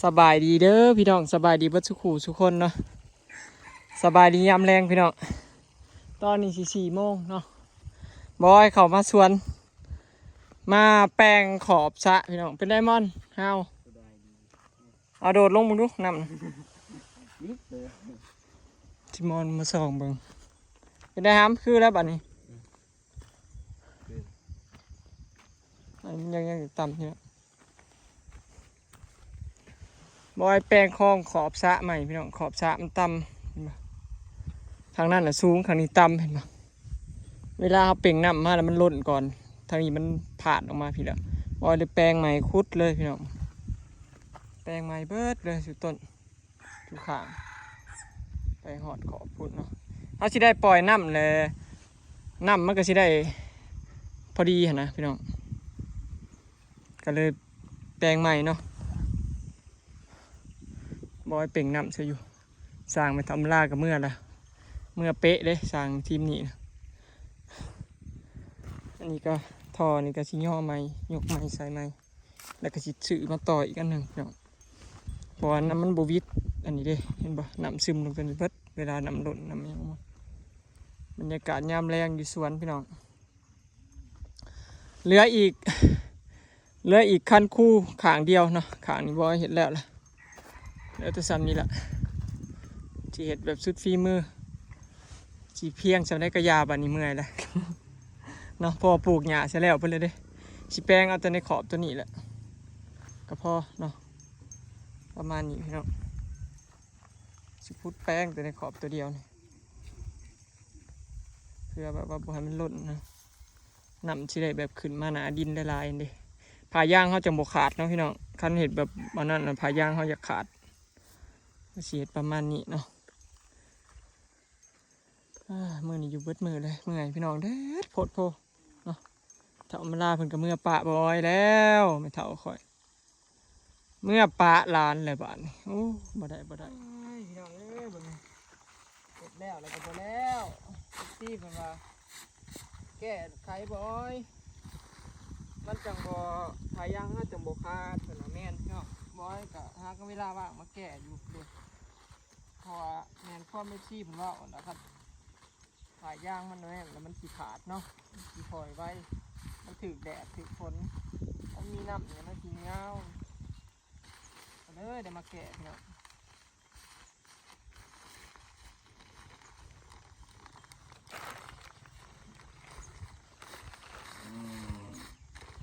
ສະບາຍດີເດີພີ່ນ້ອງ ສະບາຍດີເບິດສູ່ຄູ່ສູ່ຄົນເນາະ ສະບາຍດີຍາມແລງພີ່ນ້ອງ. ຕອນນີ້ຊິສີ່ໂມງເນາະ ບອຍເຂົ້າມາສວນ ມາແປງຂອບສະພີ່ນ້ອງ. ເປັນໄດມອນ ຮາວ? ເອົາໂດດລົງເບິ່ງດູ ນ້ຳ ນິດເດີ ຊິມອນມາສ່ອງເບິ່ງ. ເປັນໄດຮາມ? ຄືແລ້ວບັດນີ້ ອັນນີ້ມັນຍັງ ຍັງຕ່ຳຢູ່ເນາະ. ບອຍແປງຄອງຂອບສະໃໝ່ພີ່ນ້ອງ ຂອບສະມັນຕ່ຳ ເຫັນບໍ່? ທາງນັ້ນນະສູງ ທາງນີ້ຕ່ຳ ເຫັນບໍ່? ເວລາເຮົາເປັ່ງນ້ຳມາແລ້ວມັນລົ້ນກ່ອນ ທາງນີ້ມັນພາດອອກມາພີ້ແລ້ວ. ບອຍເລີຍແປງໃໝ່ ຂຸດເລີຍພີ່ນ້ອງ ແປງໃໝ່ເບິດເລີຍຊຸດຕົ້ນ ຢູ່ຂ້າງ ໄປຮອດຂອບພຸ້ນເນາະ. ເຮົາຊິໄດ້ປ່ອຍນ້ຳແຫຼະ ນ້ຳມັນກໍຊິໄດ້ພໍດີຫັ້ນນະພີ່ນ້ອງ ກໍເລີຍແປງໃໝ່ເນາະ. ບອຍເປັ່ງນ້ຳໃສ່ຢູ່ ຊ່າງໄປທຳລາກໍເມືອລະ ເມືອເປະເດ້ ຊ່າງທີມນີ້ນະ. ອັນນີ້ກໍທໍ່ນີ້ກໍຊິຍໍໃໝ່ ຍົກໃໝ່ ໃສ່ໃໝ່ ແລ້ວກໍຊິຊື້ມາຕໍ່ອີກອັນໜຶ່ງເນາະ ເພາະວ່ານ້ຳມັນບໍ່ຫວິດ. ອັນນີ້ເດ້ ເຫັນບໍ່ ນ້ຳຊຶມລົງຕົວນີ້ເບິດ ເວລານ້ຳລົ້ນນ້ຳຫຍັງອອກມາ. ບັນຍາກາດຍາມແລງຢູ່ສວນພີ່ນ້ອງ ເຫຼືອອີກ ເຫຼືອອີກຄັນຄູຂ້າງດຽວເນາະ ຂ້າງນີ້ບໍ່ເຮັດແລ້ວລະ ເຫຼືອແຕ່ສ່ຳນີ້ລະ ຊິເຮັດແບບສຸດຝີມື ຊິພຽງສ່ຳໃດກໍຢ່າ ບັດນີ້ເມື່ອຍລະ ເນາະ ເພາະວ່າປູກຫຍ້າໃສ່ແລ້ວເພິ່ນລະເດ້. ຊິແປງເອົາແຕ່ໃນຂອບຕົວນີ້ແຫຼະ ກໍພໍເນາະ ປະມານນີ້ພີ່ນ້ອງ. ຊິຂຸດແປງແຕ່ໃນຂອບຕົວດຽວນີ້ ເພື່ອແບບວ່າບໍ່ໃຫ້ມັນລົ້ນນະ ນ້ຳຊິໄດ້ແບບຂຶ້ນມາໜ້າດິນຫຼາຍໆເດ້. ຜ້າຢາງເຮົາຈັ່ງບໍ່ຂາດເນາະພີ່ນ້ອງ ຄັນເຮັດແບບອັນນັ້ນນະ ຜ້າຢາງເຮົາຢາກຂາດ. ກໍຊິເຮັດປະມານນີ້ເນາະ. ອາ ມື້ນີ້ຢູ່ເບິດມື້ເລີຍ ເມື່ອຍພີ່ນ້ອງ ແດດໂພດໂພເນາະ. ເຖົ້າມາລາເພິ່ນກໍເມືອປະບອຍແລ້ວ ແມ່ເຖົ້າຂ້ອຍເມືອປະຫຼານແລ້ວບາດນີ້. ໂອ້ ບໍ່ໄດ້ ບໍ່ໄດ້ ໂອ້ຍ ພີ່ນ້ອງເອີຍ ເບິ່ງ ເຮັດແລ້ວແລ້ວກໍບໍ່ແລ້ວ. ເອັຟຊີເພິ່ນວ່າ ແກ້ໄຂບອຍ ມັນຈັ່ງບໍ່ ຜ້າຢາງເຮົາຈັ່ງບໍ່ຂາດ ເພິ່ນວ່າ. ແມ່ນເນາະ ບອຍກໍຫາເວລາວ່າງມາແກ້ຢູ່ເດ້ ເພາະວ່າແມ່ນຄວາມເອັຟຊີເພິ່ນເວົ້ານະຄັບ. ຜ້າຢາງມັນແໜ້ນແລ້ວມັນຊິຂາດເນາະ ມັນຊິຄ່ອຍໄວ ມັນຖືກແດດຖືກຝົນ ມັນມີນ້ຳນີ້ມັນຊິຍາວ ກໍເລີຍໄດ້ມາແກ້ພີ່ນ້ອງ. ອືມ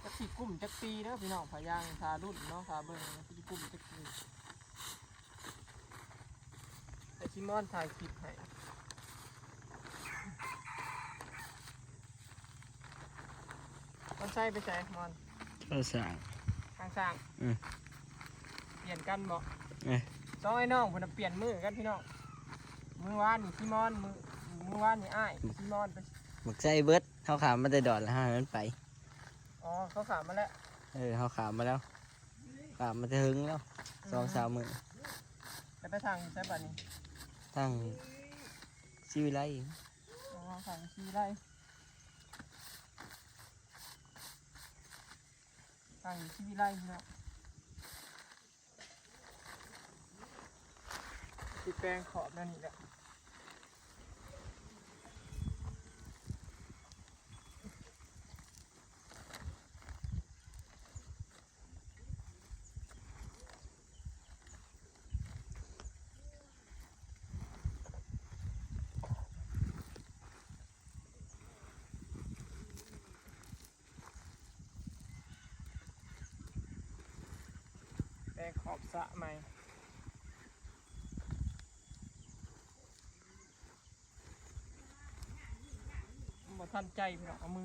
ຈັກຊິກຸ້ມຈັກປີເດີພີ່ນ້ອງ ຜ້າຢາງ ຖ້າລຸ້ນເນາະ ຖ້າເບິ່ງວ່າຊິກຸ້ມຈັກປີ. ໃຫ້ຊີມອນຖ່າຍຄລິບໃຫ້. ມອນໄຊໄປໃສມອນ? ເຂົ້າສ້າງ ທາງສ້າງ. ອື ປ່ຽນກັນບໍ? ເອີ ສອງອ້າຍນ້ອງພຸ້ນນະ ປ່ຽນມື້ກັນພີ່ນ້ອງ. ມື້ວານນີ້ຊີມອນ ມື້ ມື້ວານນີ້ອ້າຍຊີມອນໄປ. ບັກໄຊເບິດ ເຮົາຂ້າມມາແຕ່ດອນລະ ໃຫ້ມັນໄປ. ອໍ ເຂົາຂ້າມມາແລ້ວ. ເອີ ເຮົາຂ້າມມາແລ້ວ ຂ້າມມາແຕ່ເຫິງແລ້ວ ສອງສາມມື້. ແລ້ວໄປທາງຢູ່ໃສບາດນີ້? ທາງສີວິໄລ. ອໍ ທາງສີວິໄລ ທາງສີວິໄລເນາະ. ຊິແປງຂອບແນວນີ້ແຫຼະ. ແປງຂອບສະໃໝ່. ບໍ່ທັນໃຈພີ່ນ້ອງ ເອົາມື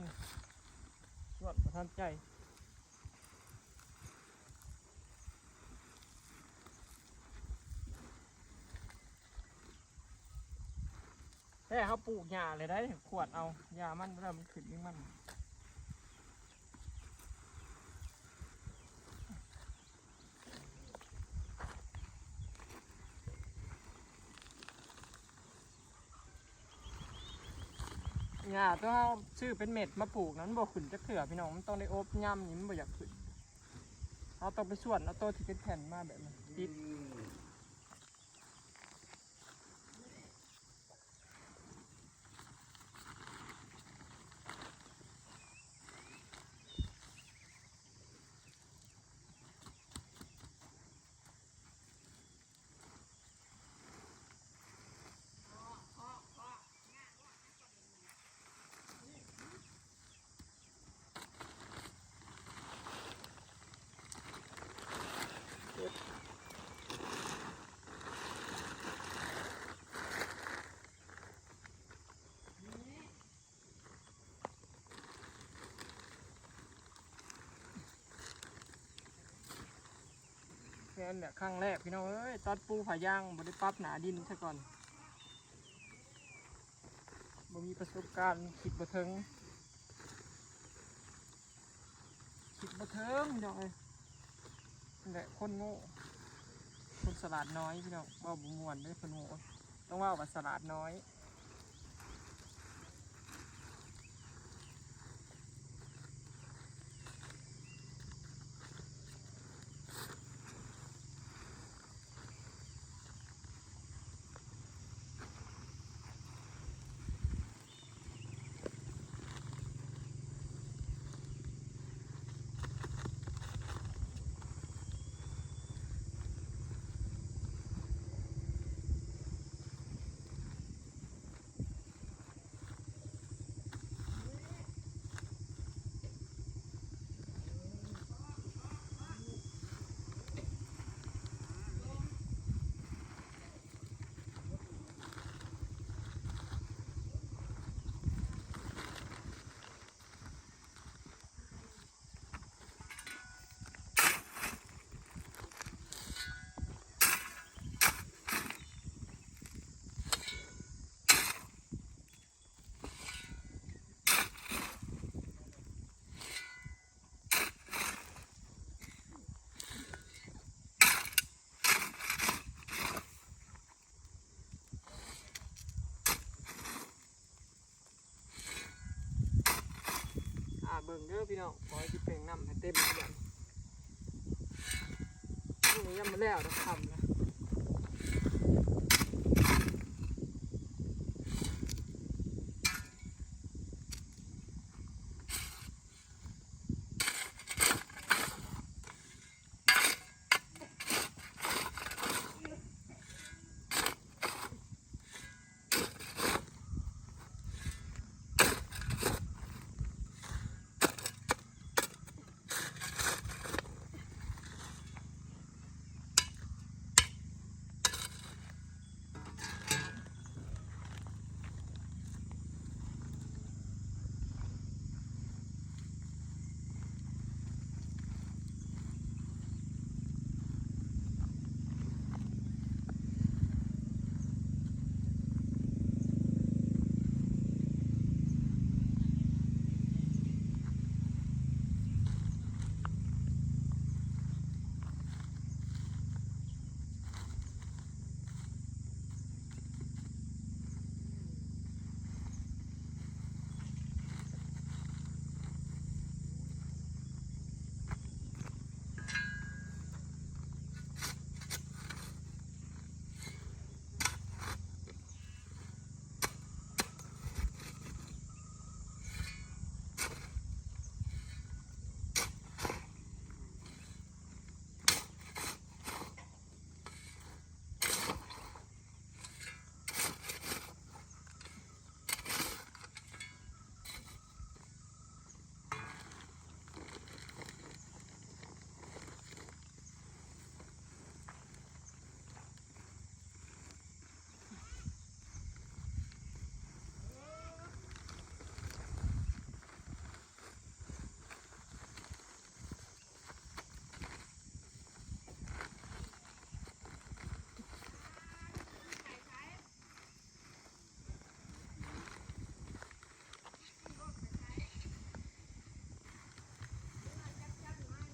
ສວດບໍ່ທັນໃຈ. ແທ້ເຮົາປູກຫຍ້າເລີຍໄດ໋ ຂວດເອົາຫຍ້າມັນແລ້ວມັນຂຶ້ນເອງມັນ. ຫຍ້າຕົວເຮົາຊື້ເປັນເມັດມາປູກນັ້ນ ມັນບໍ່ຂຶ້ນຈັກເທື່ອພີ່ນ້ອງ ມັນຕ້ອງໄດ້ອົບຍາມນີ້ມັນບໍ່ຢາກຂຶ້ນ. ເຮົາຕ້ອງໄປສ່ວນເອົາໂຕທີ່ເປັນແຜ່ນມາແບບນີ້ຕິດ. ແມ່ນແຫຼະ ຄັ້ງແລກພີ່ນ້ອງເອີຍ ຕັດປູຜ້າຢາງ ບໍ່ໄດ້ປັບໜ້າດິນຊະກ່ອນ ບໍ່ມີປະສົບການ ຄິດບໍ່ເຖິງ ຄິດບໍ່ເຖິງພີ່ນ້ອງເອີຍ. ແຫຼະ ຄົນໂງ່ ຄົນສະຫຼາດນ້ອຍພີ່ນ້ອງ ເວົ້າບໍ່ມ່ວນເດ້ ຄົນໂງ່ ຕ້ອງເວົ້າວ່າສະຫຼາດນ້ອຍ. ອ່າ ເບິ່ງເດີພີ່ນ້ອງ ຂໍໃຫ້ຊິເປັ່ງນ້ຳໃຫ້ເຕັມເຮືອນ ມື້ນີ້ຍັງບໍ່ແລ້ວດອກ ຄ່ຳແລ້ວ.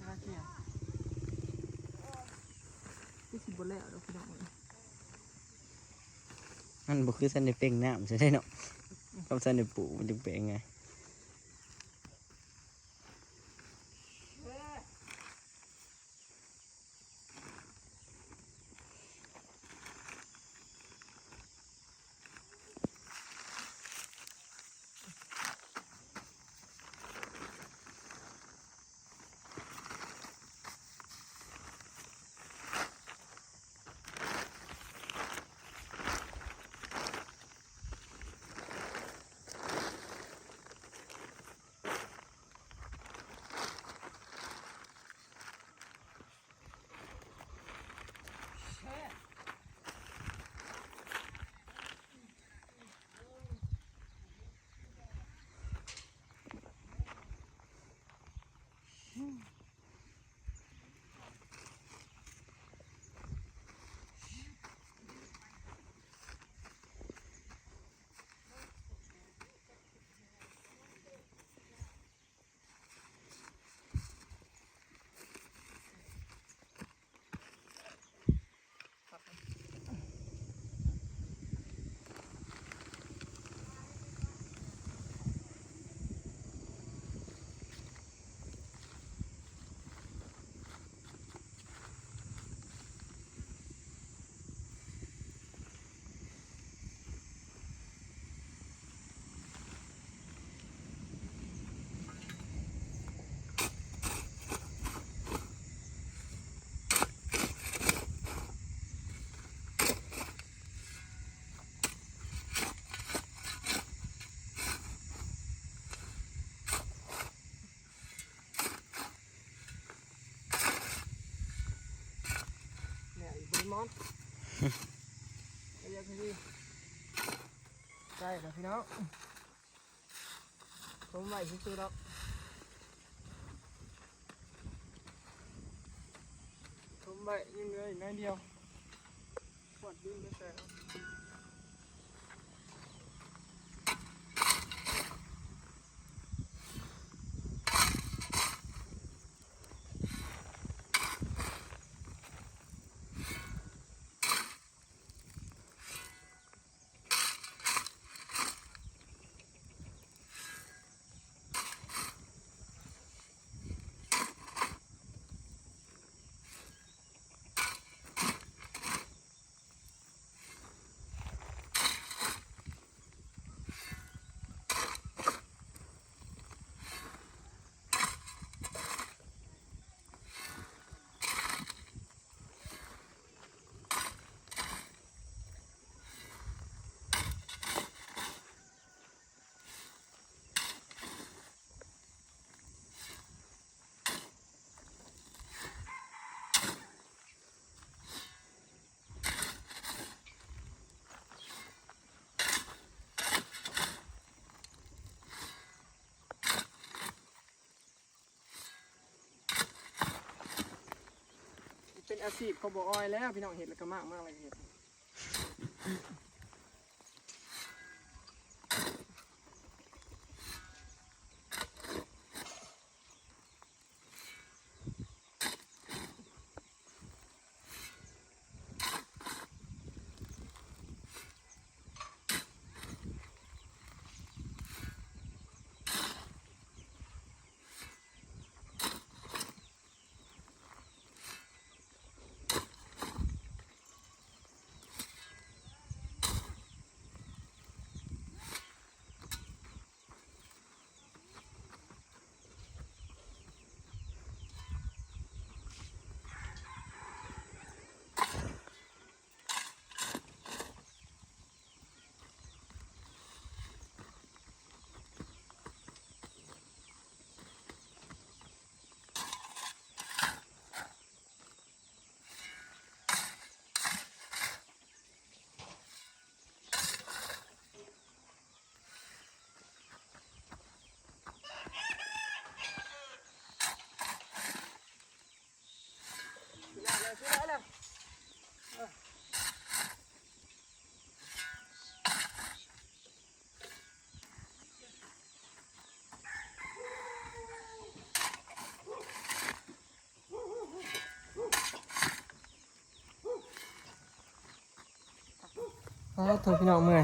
หาเที่ยว คือสิบ่แล้วดอกพี่น้องเอ้ย มันบ่คือซั่นได้เป่งน้ำซะได้เนาะ กับซั่นได้ปลูกมันจึงเป่งไง. ໃກ້ແລ້ວພີ່ນ້ອງ. ຖົມໄວ້ຊື່ໆດອກ ຖົມໄວ້ ຍັງເຫຼືອອີກໜ້ອຍດຽວ ຂວດດິນໄປໃສ່. ເປັນອາຊີບຂອງບໍ່ອອຍແລ້ວພີ່ນ້ອງ ເຮັດແລ້ວກໍມາກ ມາກແລ້ວກໍເຮັດ. ອ້າໂທ້ ພີ່ນ້ອງ ເມື່ອຍ.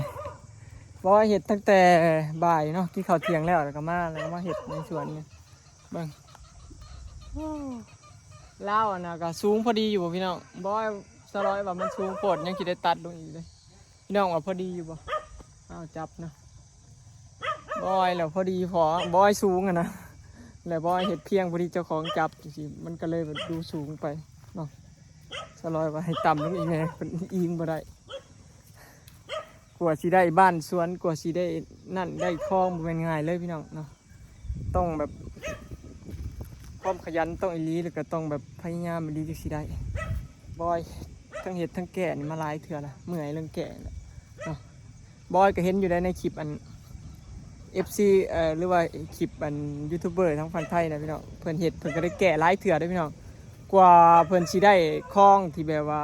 ບໍ່ ເຮັດຕັ້ງແຕ່ບ່າຍເນາະ ກິນເຂົ້າທ່ຽງແລ້ວ ແລ້ວກໍມາ ແລ້ວກໍມາເຮັດໃນສວນນີ້ ເບິ່ງ. ໂອ້ ລາວອັນນະກໍສູງພໍດີຢູ່ພີ່ນ້ອງ. ບໍ່ ສະລອຍວ່າມັນສູງໂພດ ຍັງຊິໄດ້ຕັດລົງອີກເດ້. ພີ່ນ້ອງວ່າພໍດີຢູ່ບໍ່? ອ້າວ ຈັບນະ. ບອຍແລ້ວພໍດີພໍ ບອຍສູງຫັ້ນນະ ແລ້ວບອຍເຮັດພຽງພໍດີເຈົ້າຂອງຈັບຈັ່ງຊີ້ ມັນກໍເລີຍແບບດູສູງໄປເນາະ. ສະລອຍວ່າໃຫ້ຕ່ຳລົງອີກແດ່ ເພິ່ນອີງບໍ່ໄດ້. ກວ່າຊິໄດ້ບ້ານສວນ ກວ່າຊິໄດ້ນັ້ນໄດ້ຄອງ ບໍ່ແມ່ນງ່າຍເລີຍພີ່ນ້ອງເນາະ. ຕ້ອງແບບຄວາມຂະຫຍັນຕ້ອງອີ່ຫຼີ ແລ້ວກໍຕ້ອງແບບພະຍາຍາມອີ່ຫຼີຈຶ່ງຊິໄດ້. ບອຍທັງເຮັດທັງແກ້ນີ້ມາຫຼາຍເທື່ອລະ ເມື່ອຍເລື່ອງແກ້ນີ້ແຫຼະເນາະ. ບອຍກໍເຫັນຢູ່ໃດໃນຄລິບອັນ ເອັຟຊີ ເອີ ຫຼືວ່າຄລິບອັນຢູທູບເບີທາງຝັ່ງໄທນະພີ່ນ້ອງ ເພິ່ນເຮັດ ເພິ່ນກໍໄດ້ແກ້ຫຼາຍເທື່ອເດ້ພີ່ນ້ອງ. ກວ່າເພິ່ນຊິໄດ້ຄອງທີ່ແບບວ່າ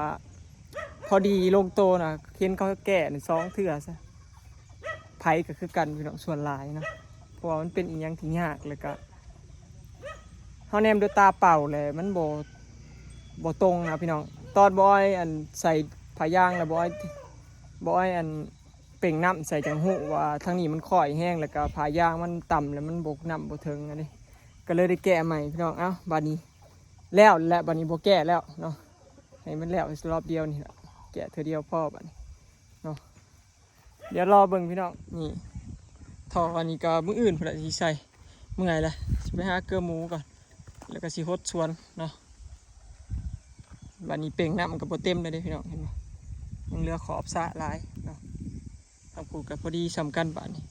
ພໍດີລົງໂຕນະ ເຫັນເຂົາແກ້ນີ້ສອງເທື່ອຊະ. ໃຜກໍຄືກັນພີ່ນ້ອງ ສ່ວນຫຼາຍເນາະ ເພາະວ່າມັນເປັນອີ່ຫຍັງທີ່ຍາກ ແລ້ວກະເຮົາແນມດ້ວຍຕາເປົ່າແລ້ວມັນບໍ່ ບໍ່ຕົງນະພີ່ນ້ອງ. ຕອນບໍ່ອອຍອັນໃສ່ຜ້າຢາງ ແລ້ວບໍ່ອອຍ ບໍ່ອອຍອັນເປັ່ງນ້ຳໃສ່ ຈັ່ງຮູ້ວ່າທາງນີ້ມັນຄ້ອຍແຮງ ແລ້ວກະຜ້າຢາງມັນຕ່ຳ ແລ້ວມັນບໍ່ ນ້ຳບໍ່ເຖິງຫັ້ນເດ້ ກໍເລີຍໄດ້ແກ້ໃໝ່ພີ່ນ້ອງ. ເອົ້າ ບາດນີ້ແລ້ວແຫຼະ ບາດນີ້ບໍ່ແກ້ແລ້ວເນາະ ໃຫ້ມັນແລ້ວລອບດຽວນີ້ແຫຼະ ແກ້ເທື່ອດຽວພໍບາດນີ້ເນາະ. ດຽວລໍເບິ່ງພີ່ນ້ອງ ນີ້ ທໍ່ອັນນີ້ກໍມື້ອື່ນພຸ້ນລະຊິໃສ່ ເມື່ອຍລະ ຊິໄປຫາເກືອໝູກ່ອນ ແລ້ວກໍຊິຫົດສວນເນາະ. ບາດນີ້ເປັ່ງນ້ຳມັນກໍບໍ່ເຕັມແລ້ວເດ້ພີ່ນ້ອງ ເຫັນບໍ່ ຍັງເຫຼືອຂອບສະຫຼາຍເນາະ. ທາງພຸ້ນກໍພໍດີສ່ຳກັນບາດນີ້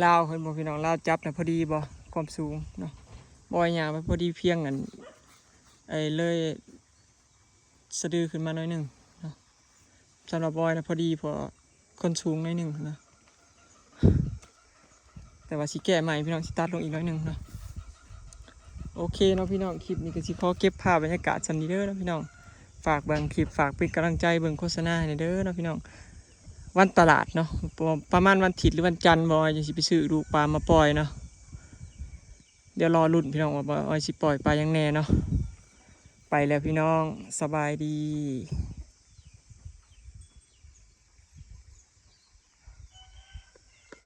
ລາວເຫັນບໍ່ພີ່ນ້ອງ ລາວຈັບນະ ພໍດີບໍ່ ຄວາມສູງເນາະ. ບໍ່ຫຍັງ ມັນພໍດີພຽງອັນ ໄອ້ເລີຍ ສະດືຂຶ້ນມາໜ້ອຍໜຶ່ງເນາະ. ສຳລັບອອຍນະ ພໍດີ ເພາະຄົນສູງໜ້ອຍໜຶ່ງນະ. ແຕ່ວ່າຊິແກ້ໃໝ່ພີ່ນ້ອງ ຊິຕັດລົງອີກໜ້ອຍໜຶ່ງເນາະ. ໂອເຄເນາະພີ່ນ້ອງ ຄລິບນີ້ກໍຊິຂໍເກັບພາບບັນຍາກາດສ່ຳນີ້ເດີເນາະພີ່ນ້ອງ. ຝາກເບິ່ງຄລິບ ຝາກເປັນກຳລັງໃຈເບິ່ງໂຄສະນາໃຫ້ແດ່ເດີເນາະພີ່ນ້ອງ. ວັນຕະຫຼາດເນາະ ປະມານວັນທິດ ຫຼື ວັນຈັນບໍ່ ອອຍຈັ່ງຊິໄປຊື້ລູກປາມາປ່ອຍເນາະ. ດຽວລໍລຸ້ນພີ່ນ້ອງວ່າ ອອຍຊິປ່ອຍປາຫຍັງແດ່ເນາະ. ໄປແລ້ວພີ່ນ້ອງ ສະບາຍດີ.